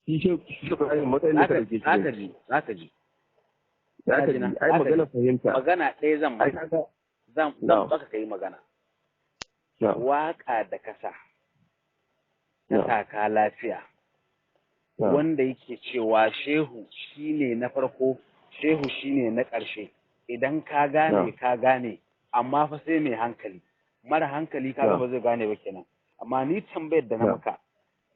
Shi Ibrahim matsayin da ka dauke shi Zaka ji, zaka ji. Zaka ji, ai magana fahimta. Magana ɗaya zan Ai maka. kaga Zan Na'am. baka kai magana. Na'am. Waka da kasa ta Na'am. Taka Lafiya. Na'am. Wanda yake cewa shehu shine na farko, shehu shine na ƙarshe. Idan ka gane, Na'am. ka gane, amma fa sai mai hankali. Mara hankali kaga Na'am. ba zai gane ba kenan. Amma ni tambayar da na Na'am. maka,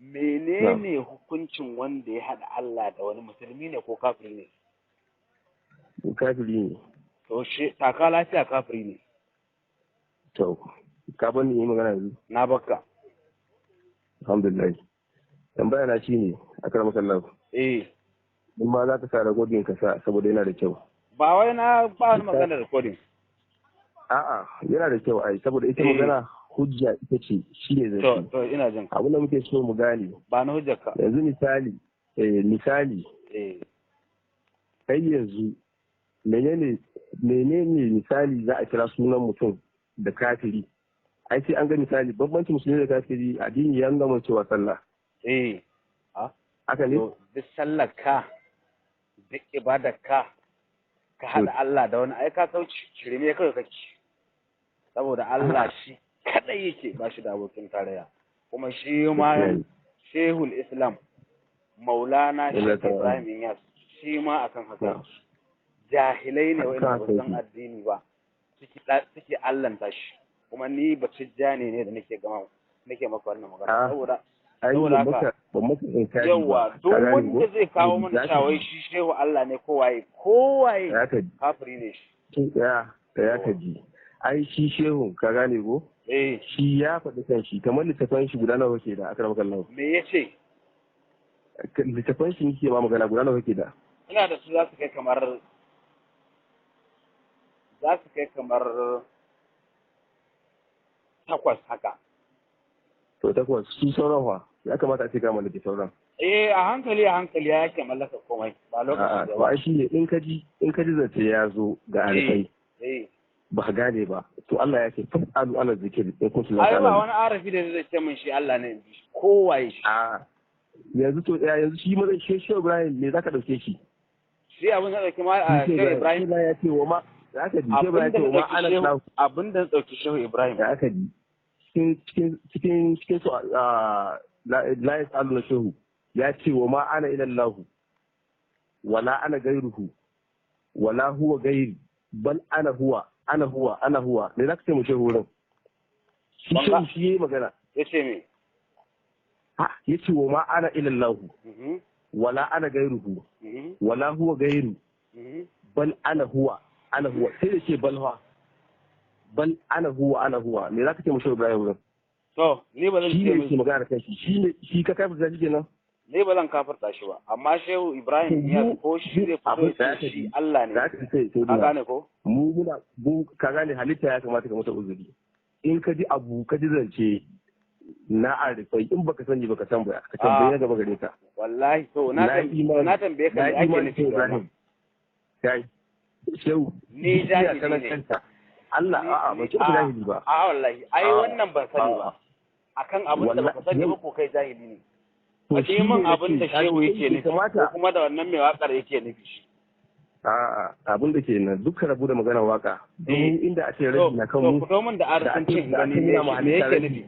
menene hukuncin wanda ya haɗa Allah da wani, musulmi ne ko kafiri ne? Kafiri ne. To shi Taka Lafiya kafiri ne. To, ka bani yi magana yanzu. Na baka. Alhamdulillah. Tambaya na shine, akramakallah. Eh. In ma za ka sa recording ka sa, saboda yana da kyau. Ba wai na ba wani magana recording. A'a, yana da kyau ai, saboda ita magana hujja ita ce shine To, zance. to ina jin ka. Abin da muke so mu gane Ba na hujjar ka. yanzu, misali, kai yanzu menene misali za a kira sunan mutum da kafiri? Ai sai an ga misali bambancin musulmi da kafiri, addini ya nuna mana cewa sallah. Eh. Ah. Haka ne? To duk sallar ka, duk ibadar ka, ka haɗa Allah da wani, ai ka kauce, shirme kawai kake. Saboda Allah shi kadai yake ba shi da abokin tarayya. Kuma shi ma Shehul Islam Maulana Allah Sheikh ta'ala. Ibrahim Inyas shi ma akan haka Na'am. yake. Jahilai ne Akan wa'inda ba haka su san yake. addini ba suke allanta shi. Kuma ni batijjani ne da nake gama nake maka wannan magana. Ah. Saboda Ai saboda ban haka maka ban maka inkari yawa ba. duk Ka gane wanda ko? zai kawo mana Za ka cewa wai ji. shi shehu Allah ne, kowaye kowaye, Za ka ji. kafiri ne shi. Ya ka ji. Ai shi shehu, ka gane ko? Eh. Shi ya faɗi kan shi, kamar littafan shi guda nawa kake da, akramakallah? Me yace? Littafan shi nake ma magana, guda nawa kake da? Ina da su, za su kai kamar takwas haka. To takwas, su sauran fa ya kamata a ce ka mallaki sauran. Eh, a hankali a hankali ya yake mallaka komai, ba A'a, lokaci da to ba. ai shi ne in ka ji zance ya zo ga alkai ba ka gane ba, to Allah ya ce fas'alu ahla zikri in kuntum la Ai ba ta'lamun. wani arafi da zai ce min shi Allah ne in ji shi kowaye shi. A yanzu, to ya yanzu shi mazan shi Shehu Ibrahim me zaka dauke shi? Shi abin da dauki ma a Shi Shehu Ibrahim. Ibrahim ya ce wa ma zaka ji Shehu Ibrahim Abin ya da ce wa na ma dauki ana Shehu lahu. Abin da na dauki Shehu Ibrahim. Da aka ji cikin su a la yasalu na shehu ya ce wa ma ana ila Allah wala ana gairuhu wala huwa gairi bal ana huwa, ana huwa, ana huwa. Me zaka ce mu shehu wurin shi? Ban ga- Shehu shi yayi magana. Yace me? Ha, yace wa ma ana ila Allah wala ana gairuhu wala huwa gairu bal ana huwa, ana huwa, sai da ce bal huwa, bal ana huwa, ana huwa. Me zaka ce mu shehu Ibrahim wurin? To ni ba zan Shi ce ne yake min magana da kanshi, shi ne shi ka kafirta shi kenan. Ni ba zan kafirta shi ba, amma Shehu Ibrahim ya ko shi zai fito Abin ya da aka ce shi ji Allah ne. Da aka ce sai Ka duna gane ko? Mu muna mu, ka gane, halitta ya kamata ka masa uzuri. In ka ji abu, ka ji zance na arifai, in baka sani baka san ba, ka tambayi na gaba gare ka. Wallahi to na Na yi imani na tambaye ka na me yi ake imani nufi Shehu da wannan. Ibrahim kai shehu Ni ina jahili karan ne. kanta Allah. A'a, ban ce A jahili ba. A wallahi ai A wannan ban sani ba. a Akan abin da baka wallahi sani ba yau ko kai jahili ne. To Faɗi shi min ne abin da nace ka shehu kai yake bai nufi ko kamata kuma da wannan mai waƙar yake nufi shi. A'a, abin da ke nan duk rabu da maganar waka, domin inda a ce To rabi na kan to mu fito min da da a ce arifancin da a gani ce me muna ma shi me halitta yake rabi. nufi.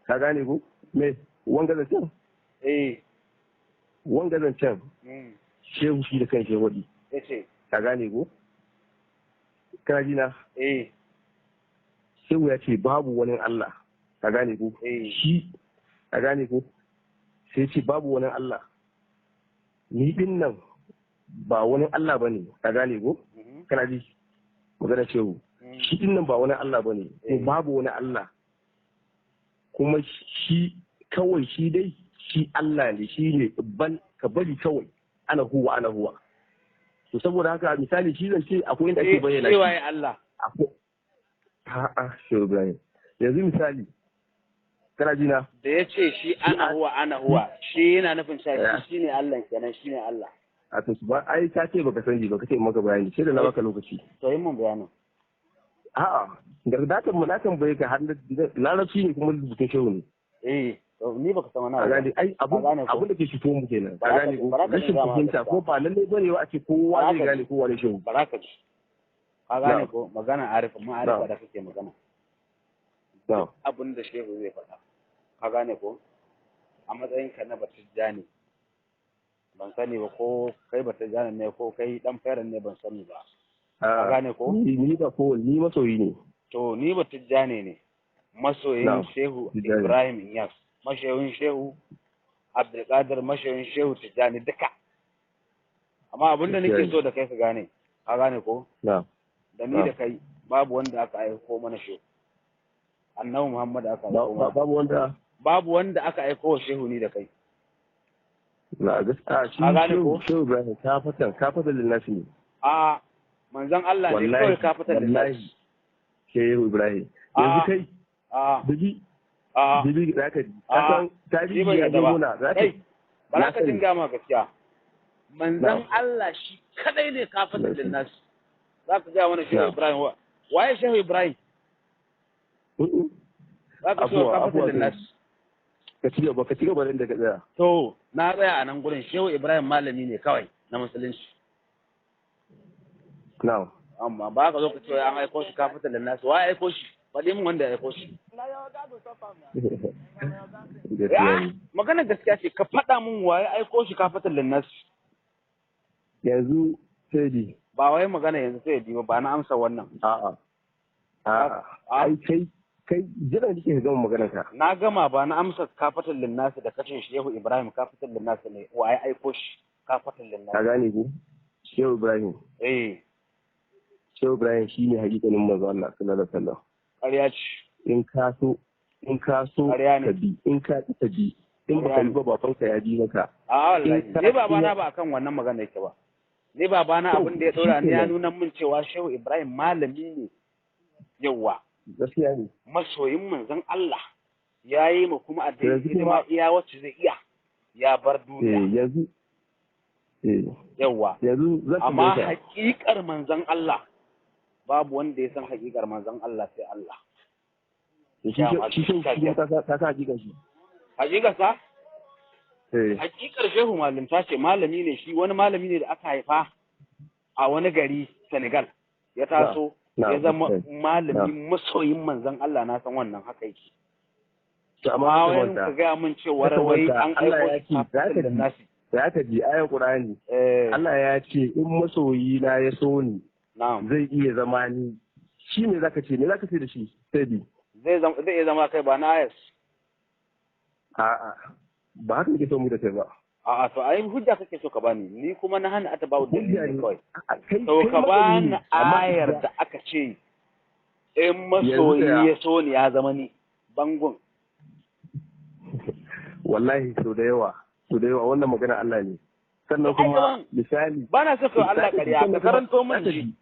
Ka gane ko me wanga zancen? Eh. Wanga zancen shehu shi da kan shehu wadi. Yace. Ka gane ko? Kana ji na? Eh. Shehu ya ce babu wani Allah, ka gane ko? Eh. Shi, ka gane ko, sai ce babu wani Allah, ni din nan ba wani Allah bane, ka gane ko? Kana ji magana shehu? Shi din nan ba wani Allah bane ko babu wani Allah, kuma shi kawai shi dai shi Allah ne, shi ne ban ka bari kawai ana huwa, ana huwa. To saboda haka misali shi zance akwai inda ake bayyana shi shi. Waye Allah? Akwai, a'a, Shehu Ibrahim yanzu misali, kana ji na? Da ya ce shi ana huwa, ana huwa, shi yana nufin cewa shi shine Allah kenan, shine Allah. A to ba ai ka ce baka sani ba, ka ce maka bayani, sai da na baka lokaci. To yi mun bayanin. A'a, da na tambaye ka har larabci ne kuma rubutun shehu ne. Eh. To ni baka san wani A abu ba. gane ai Ka gane ko? abun da ke fito mu kenan. Ka Bara ka gane ji, ko? bara ka ji Rashin dama fahimta gaskiya. ko ba lallai bane ba a ce kowa Bara zai ka gane ji. kowa ne shehu. Bara ka ji. Ka gane Na'am. ko magana arifa ma'arifa Na'am. da kake magana. Na'am. Abin da shehu zai faɗa. Ka gane ko? A matsayin ka na batijjani. Ban sani ba ko kai batijjani ne ko kai dan fairan ne ban sani ba. Ka gane ko? Ni ba ko ni masoyi ne. To ni batijjani ne. Masoyin Na'am. Shehu Tijjani. Ibrahim Inyas. Masoyin Shehu Abdulkadir, masoyin Shehu Tijjani duka. Amma abin da nake Gaskiya ne. so da kai ka gane, ka gane ko? Na'am. Da ni da kai babu wanda aka aiko mana shehu. Annabi Muhammad aka aiko mana. Babu wanda Babu wanda aka aiko wa shehu ni da kai. na gaskiya shi Ka gane shehu ko? Shehu Ibrahim ka fatan lillahi ne. A manzon Allah ne kawai Wallahi ka fitar da wallahi Shehu Ibrahim. A Yanzu kai a dubi a dubi za ka ji. Ka a san ni tarihi ban ya yarda ba. nuna za ka Kai ba za na ka sani. dinga ma gaskiya. Manzon Na'am. Allah shi kadai ne ka fitar da Na'am. nasu. Za ka gaya mana Shehu Na'am. Ibrahim wa. Waye Shehu Ibrahim? Mm-mm. Za ka ce Afuwa ka fitar afuwa da kai. nasu. Ka ci gaba da inda ka tsaya. To na tsaya a nan gurin Shehu Ibrahim malami ne kawai na musulunci. Na'am. Amma ba ka zo ka ce wai an aiko shi ka fitar da nasu. Waye aiko shi? Faɗi min wanda ya aiko shi. Gaskiya Ya, ne. magana gaskiya ce ka faɗa min waye aiko shi ka fitar da nasu. Yanzu sai di. Ba wai magana yanzu sai ya diba ba na amsa wannan. A'a. A'a. A Ai kai kai jiran nake ka gama maganar ka. na gama ba na amsa kafatal linnasi da kashin Shehu Ibrahim kafatal linnasi ne waye aiko shi kafatal Ka linnasi. gane ko? Shehu Ibrahim. Eh, Shehu Ibrahim shine hakikanin manzo Allah sallallahu alaihi wasallam. ƙarya ce. In ka so in ka so Ƙarya ka ne. bi in ka ki ka bi in baka Ƙarya bi ne. ba babanka ya bi maka. A In wallahi ka ni babana iya ba akan wannan magana yake ba. Ni babana to abin da ya shi ɗora ni ya kenan nuna min cewa Shehu Ibrahim malami ne yawwa gaskiya ne. masoyin manzon Allah ya yi ma kuma To addini yanzu hidima kuma iya wacce zai iya ya bar duniya yanzu eh yawwa yanzu zan tambaye amma ka. haƙiƙar manzon Allah babu wanda ya san haƙiƙar manzon Allah sai Allah. Shi Ya ma shi shi gaskiya. kuma ka sa hakikan shi. Haƙiƙar sa? Eh Haƙiƙar Shehu malinta ce malami ne shi wani malami ne da aka haifa a wani gari Senegal ya na taso na ya zama gaskiya ne. malami Na. masoyin manzon Allah na san wannan haka yake. To amma Amma ka wai manta ka gaya min cewar ka wai manta an Allah aiko ya shi ce za kafatal ka ji linnasi. za ka ji ayan Qur'ani. Eh Allah ya ce in masoyi na ya so ni na'am zai iya zama ni shi ne zaka ce me zaka ce da shi sai bi zai zama zai iya zama kai ba na ayas. a'a ba haka nake so mu da kai ba A'a to ai hujja kake so ka bani ni kuma na hana ata babu hujja dalili ne ne kawai. A'a, kai To kai ka masoyi bani ne amma ayar ya da aka ce in yanzu masoyi tsaya ya so ni ya zama ni bangon. wallahi sau da yawa sau da yawa wannan magana Allah ne To sannan ai kuma gaban misali ba na so ka Allah zaka ji ƙarya sannan ka kuma karanto min zaka shi ji